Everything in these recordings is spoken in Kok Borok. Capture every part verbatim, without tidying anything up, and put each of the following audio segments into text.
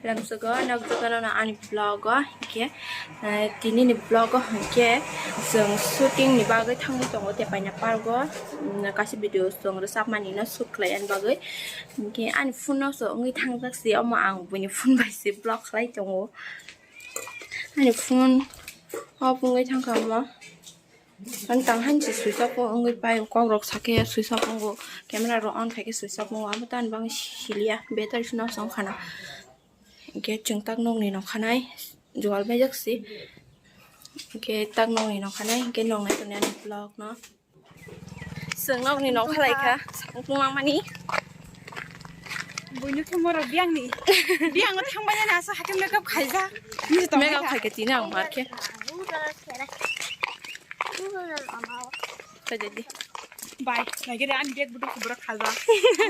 Ang sugo nokjagano ani vlog o, hingke, eh, tini ni vlog o hingke chwng shooting ni bagwi thangwi tongo Tepaina Park o, mm, kaisa video chwng rwchapmani no shoot khlai ani bagwi, hingke ani phone no so wngwi thangjak si, omo ang buini phone bai se vlog khlai tongo, ani phone off wngwi thangkha omo. Ang tang han se switch off wngwi pai, kok rok sake switch off wngo, camera rok on khaikhe switch off wngo, abo tani bagwi siliya, battery se nosto wngkha na. Hingke chwng tak nokni nokhanai jugal baijak si, hingke tak nokni nokhanai, hingke noknai tongnai ani vlog no. Chwng nokni nokhalai kha, sakung tungma mani. Buino khe morok biyangni, biyango thangmani na asa hakhe makeup khaijak. Makeup khaikhe tini ang markhe. Khaidedi. Bai, naigere ani bag buduk kubura khaja.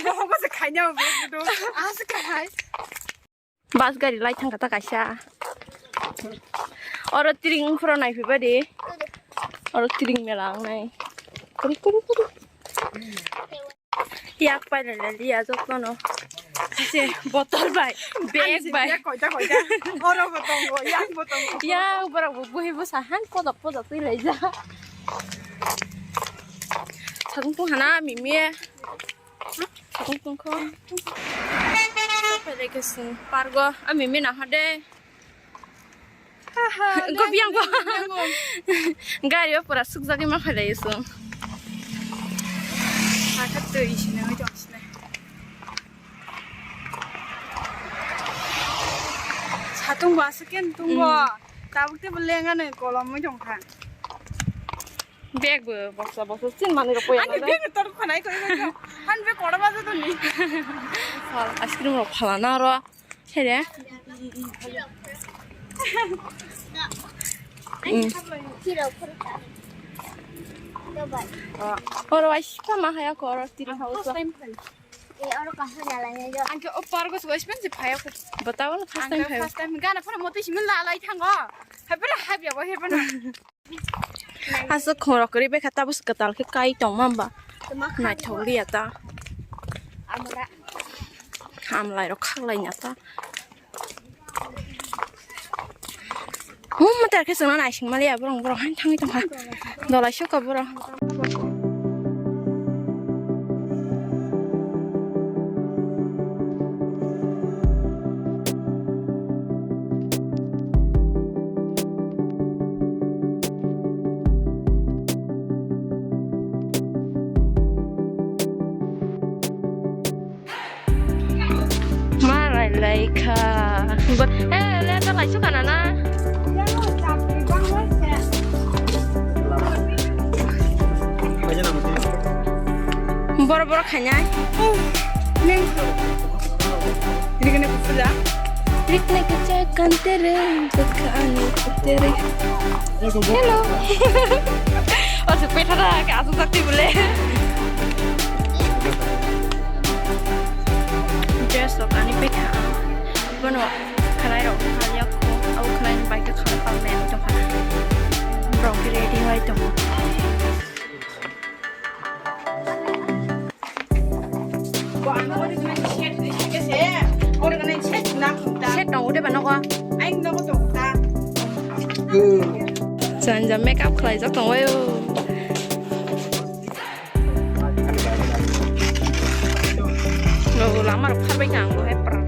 Bohogo se khaina bag buduk. Asa khai. Bus gari lai thangkha ta kaisa. Oro tring phoro naiphaiba de. Oro tring mela wngnai. Kuri, kuri, kuri. Yak pai le le liya jotono. Se botol bai, bag bai. Koita, koita. Oro bo tongo, yak bo tongo. Yak borok bo buhi bo sahan poda poda twi laija. Sakung tung hana mimi. Sakung tung kho. Pele ke sing pargo a mimi na hade. Go biang go. Gari o pura sukjagwi ma khailai sung. Hakha twi sinai tong sinai. Satung ba sekin tungo. Tabuk te bo lenga noi kolom oi tong kha. Bag bo bosta bosta sin mani ro poya. Ani bag tor khonai koi koi. Han bag koda ba jadoni. Ice cream rok phalana ro. Here. Oro ai spa ma haya ko oro tiri house. Ang ke o pargo sugoi spen se phaya ko. Batao na first time phaya. First time gana phone motoi simin la lai thango. Hapira hapya bo hepana. Aswk khorok kwrwi bai kha, tabuk se kwtal khe kai tongma hwnba? Naithok liya ta. Hamlai rok khaklai ya ta. Hum, matar khe chwngno naising maliya borok, borok haino thangwi tongkha. Dolai sukha borok. Ma rai lai kha. Ba, eh, le ta lai su kana na. Boro boro khainai. Neng. Ini kena kusuda. Rikne kecha kantere, baka ani kutere. Hello. O se petha da ka asu sakti bole. Dress rok ani petha. Bono khalai rok khali ako. Au khalai ni bai ka khalai pal me to kha. Rok ready wai to. Set tongo de ba nogo. Sanja makeup khlaijak tongo yo. Nogo lama rok pharbai tang bo hai pran.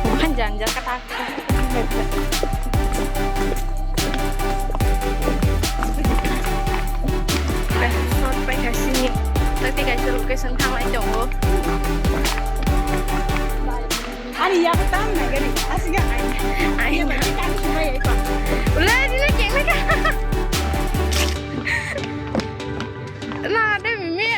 Bukan janja kata. Short pai kasini. Tadi guys location thanglai tongo. Ani ya betam na gari. Asik ya ai. Ai. Ya berarti kan cuma ya itu. Ulah, ini lagi, ini kan. Nah, ada mimi.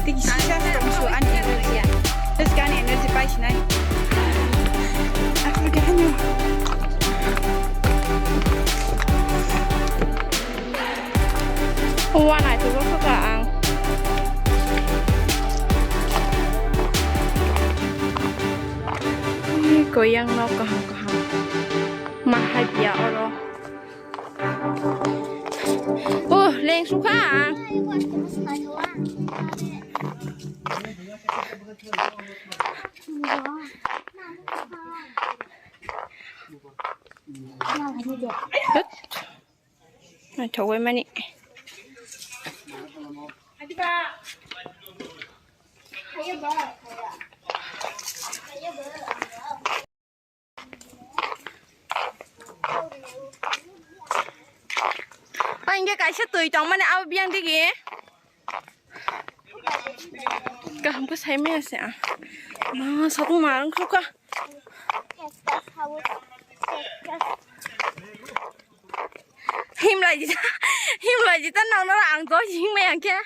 Tiki sisa tong su ani energy. Terus kan energy. Naitugwi kha ang. Ui, koyang nok kaham kaham. Ma hai biya oro. Oh, leng sukha ang. Naithok bai mani. Ang kaisa twi tongmani abo biyang digi. Kaham khe sai maya se ang. Ma, satung ma wngkha. Himlai jita, himlai jita nang nang ang to himlai ang khe.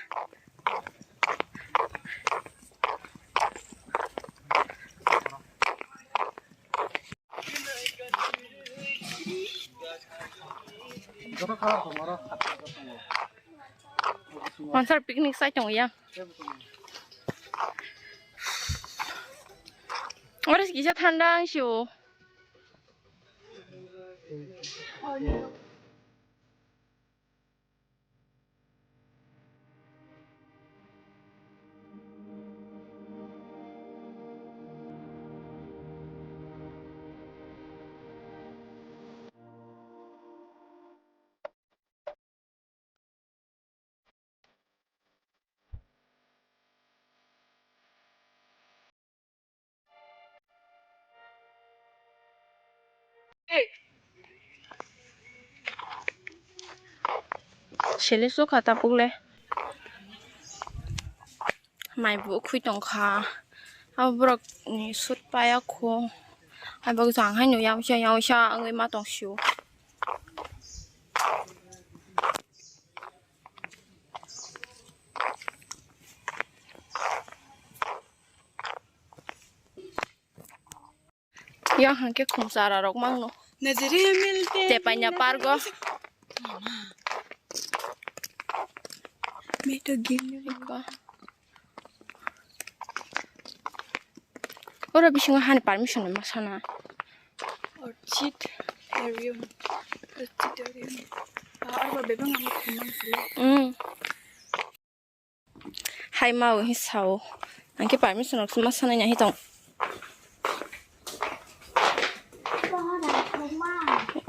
Wansar picnic sai tongo ya. Oro kisa thanda ang sio. Sele sokha tabuk le. Mai bo khui tongkha. Abo borok ni sut paya kho. Abo jang hai no yausa yausa wngwi ma tong sio. Yang hangke khum chara rok mangno. Nazariya milte. Te paina pargo. Meto gimni. Oro bisingo hani permission ma sana. Orchidarium. Orchidarium. Ah, aro bebang ang khum mang sile. Mm. Hai ma o hi sao. Ang khe permission rok ma sanai na hi tong.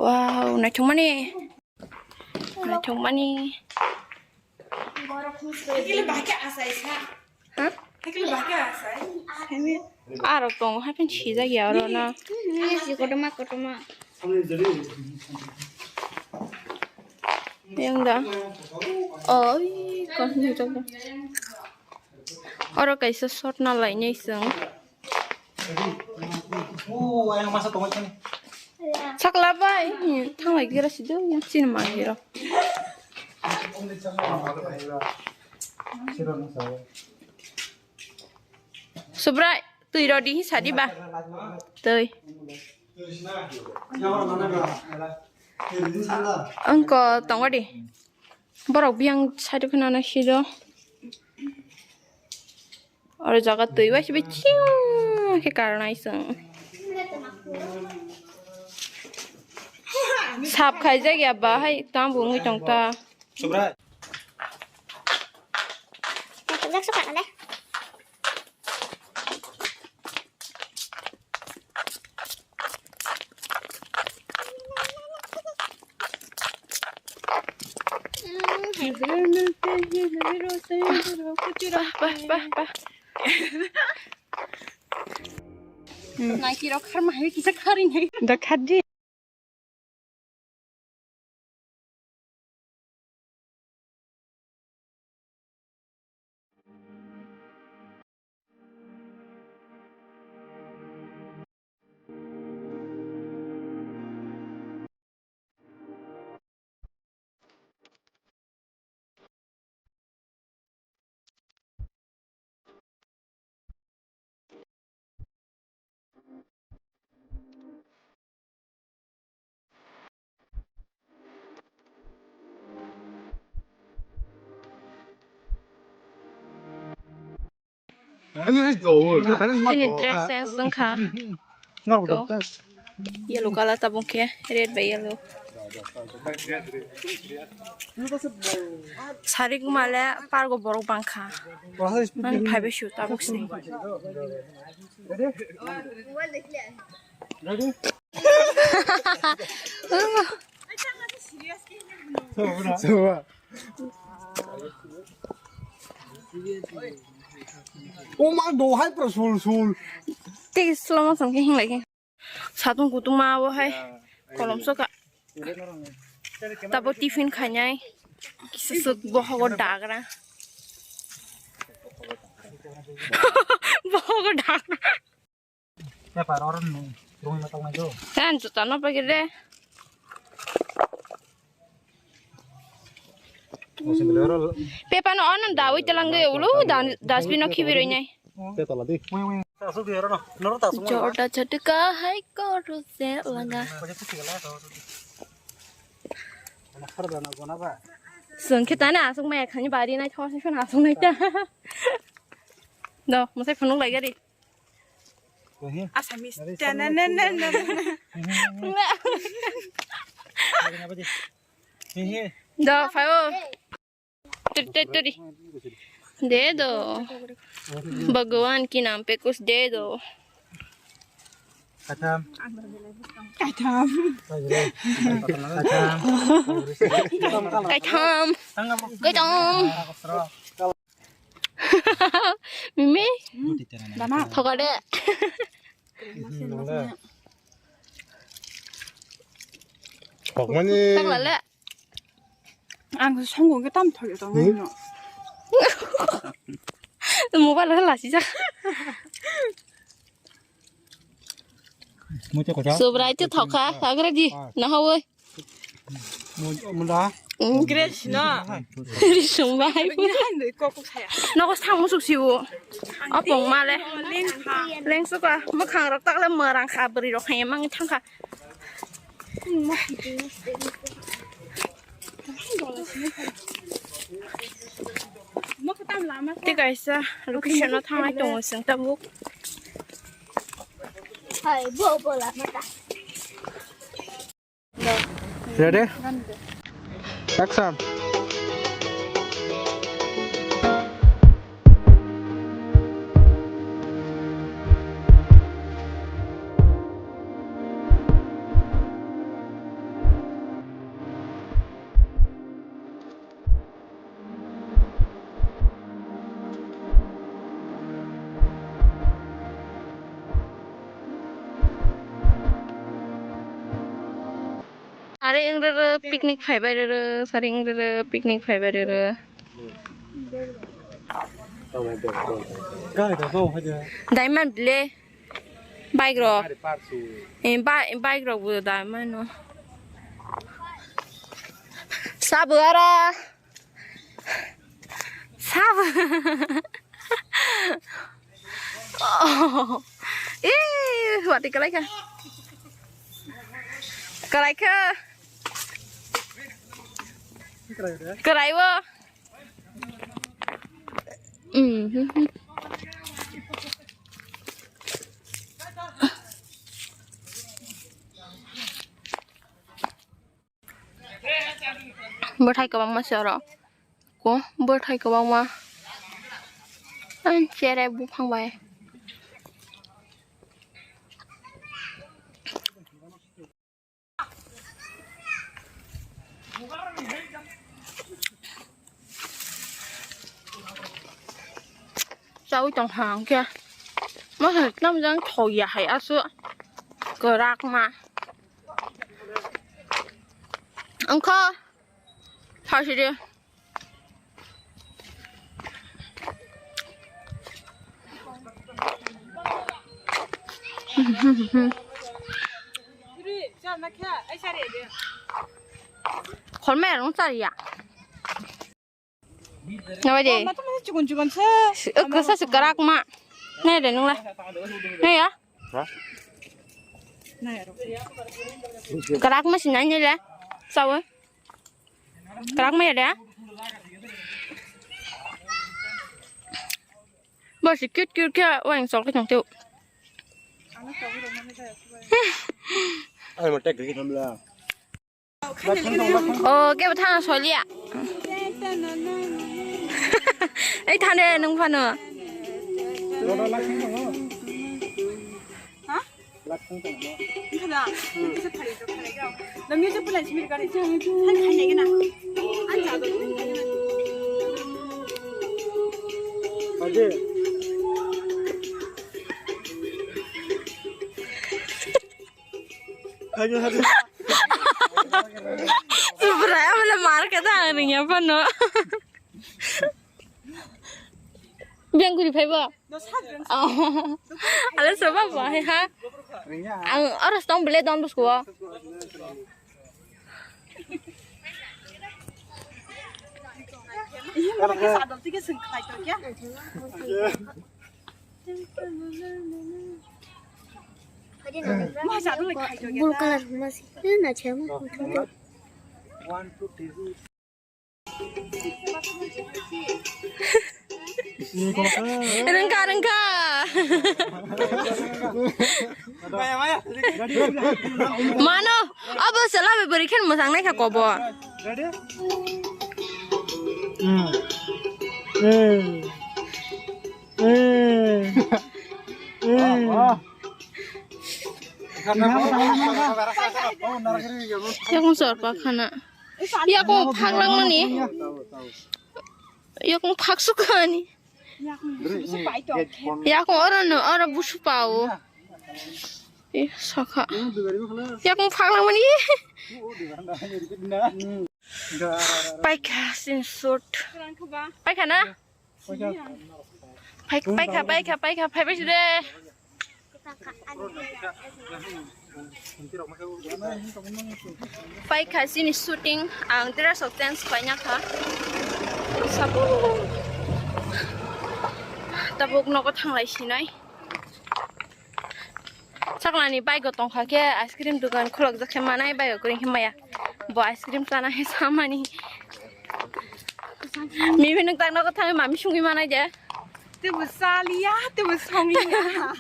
Wow, naithok mani. Naithok mani. Ha? Arok tongo hai phan sijak ya oro na. Kotorma kotorma. Yang da. Oi, kahini to. Oro kaisa shot na lainai chwng. Sakla bai, thanglai gira sido yang sini mangira. Subrai, twi rodi hi sadi ba. Twi. Wngko tongo di. Borok biyang side kheno na sido. Oro jaga twi bai sibi ching khe karnai chwng. Sap khaijak ya ba hai tamo wngwi tong ta. Subrai. Bah, bah, bah, bah. Nike rok kharma hai kisa kharing hai. Da khadi. Ini dress sense wngkha. Yellow color tabuk khe, red bai yellow. Sari gumale pargo borok bangkha. Nang phaibe su tabuk se. O ma do hai pro sul sul. Tei slow motion khe hinglai khe. Satung kutung ma bo hai. Kolom soka. Tabo tiffin khainai. Kisa suk bohogo dagra. Bohogo dagra. Pepar oro nung rung na tong nai. Kan juta no pagire. Pepa no ono dawi telang ge ulu dan dustbin no khibiroi nai. Pepa la di. Jorda chatka hai koru se langa. Sung khitana asuk mai khani bari nai thos sun asuk nai ta. Do musai phunuk lai gari. Assamese. Do, fayo. Turi, turi, turi. De do. Bhagwan ki naam pe kuch de do. Kaitham. Kaitham. Kaitham. Kaitham. Kaitham. Mimi. Dana. Thokade. Thokmani. Tanglale. Ang songkung ke tam thok tong no. Mobile la sijak. Subrai te thokha, agre di, na hawoi. Munda. Grace no. Risung bai. Nogo sang musuk siwo. Apong male. Lengsuka, mukhang rok takle mörang kha, bwrwi rok hai mang thangkha. Te kaisa location no thangnai tongo chwng tabuk. Hai, bo, bo, lama ta. Ready? Action. Sari wng rwrw picnic phaibai rwrw, sari wng rwrw picnic phaibai rwrw. Daiman bile bike rok, eh, ba-, bike rok bo daiman no. Sabo ara. Sabo. Oh. Ih, wati kalai kha. Kalai kha. Kalai wo. Hmm. Bwthai kwbangma se oro. Ko bwthai kwbangma. Ang chere buphang bai. Chawi tong hang khe. Ma hai tam jang thok ya hai asu. Kwrak ma. Angkha. Thasi de. Khorme rung chariya. Nawa de. Chikon chikon se. Kasa se karak ma. Ne de nung la. Ne ya. Ha? Karak ma sinai ne le. Sawa. Karak ma ya de. Kasi cute cute khe wang sok tong teo. Ai mo tek gri hamla. O kebo thana solia. Ei thane nung phano. Lo lo lak sing tong. Ha? Lak sing tong. Kada. Kisa phai to phai ga. Lamni to pulan simi kare. Hai hai ne na. An ja do. Aje. Subra, abla mar ka ta ang ringya phano. Biang guri phaibo? Oh. Ala soba bo hai ha. Ang oros tong bele don bosku. Blue color masih. Ini na cema. Rengka, rengka. Mano, abo sela be beri khen mosang nai kha kobo. Yakung sor pa khana. Yakung phak langmani. Yakung phak sukani. Yakung oro no, oro busu pao. Eh, sakha. Yakung phak langmani. Paikha sin sut. Paikha na? Paikha, paikha, paikha, paikha, paikha. Paikha sini shooting, ang dress of dance paina kha. Sabuk. Tabuk nogo thanglai sinai. Saklani bike o tongkha khe ice cream dukan khulokjak khe manai, bike o kwrwi khe maya. Bo ice cream chana he samani. Mimi nwng tak nogo thangwi mami sungwi manai de. Tebo saliya, tebo songliya.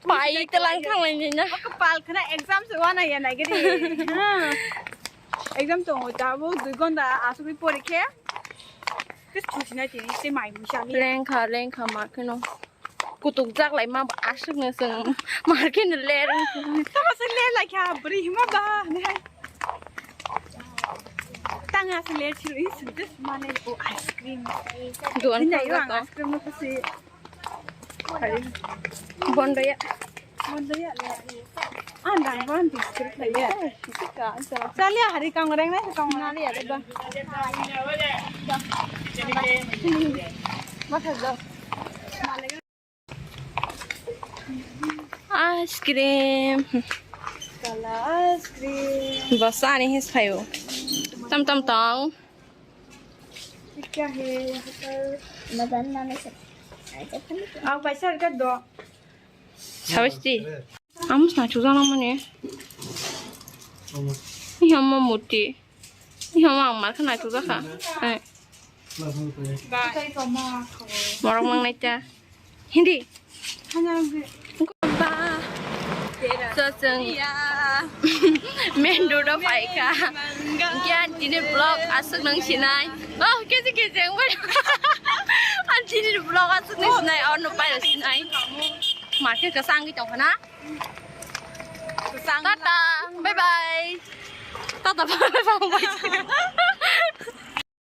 Pai telang thanglaini na. Kapal khana exam se wana ya nai gede. Exam tongo tabuk dui gonta asugwi porikhe. Kis thusinai tini se mai musali. Lengkha, lengkha ma kheno. Kutuk jak lai ma aswk no chwng market no ler. Tamo se ler lai kha bwrwi hima ba ne hai. Tang aswk ler chiro is just mane o ice cream. Duan. Ini ayo ang ice cream no kasi. Bondo ya. Bondo ya le. Andang ban biscuit le ya. Chaliya hari kang reng na kang na le ya ba. Ice cream. Kala ice cream. Basa ani his phayo. Tam tam tang. Kya hai? Aw paisa ka do. Sabasti. Amos na chuza na mani. Ni hama muti. Ni hama ang mar khana chuza kha. Eh. Morok mang nai ta. Hindi. Ba. So chwng main road o phaikha. Hinkhe ang tini vlog aswk nang sinai. Oh, kesi kesi ang bai. Ang tini vlog aswk nang sinai. Ono pai sinai. Market kwchang wngwi tongkha na. Tata. Bye bye. Tata bye bye.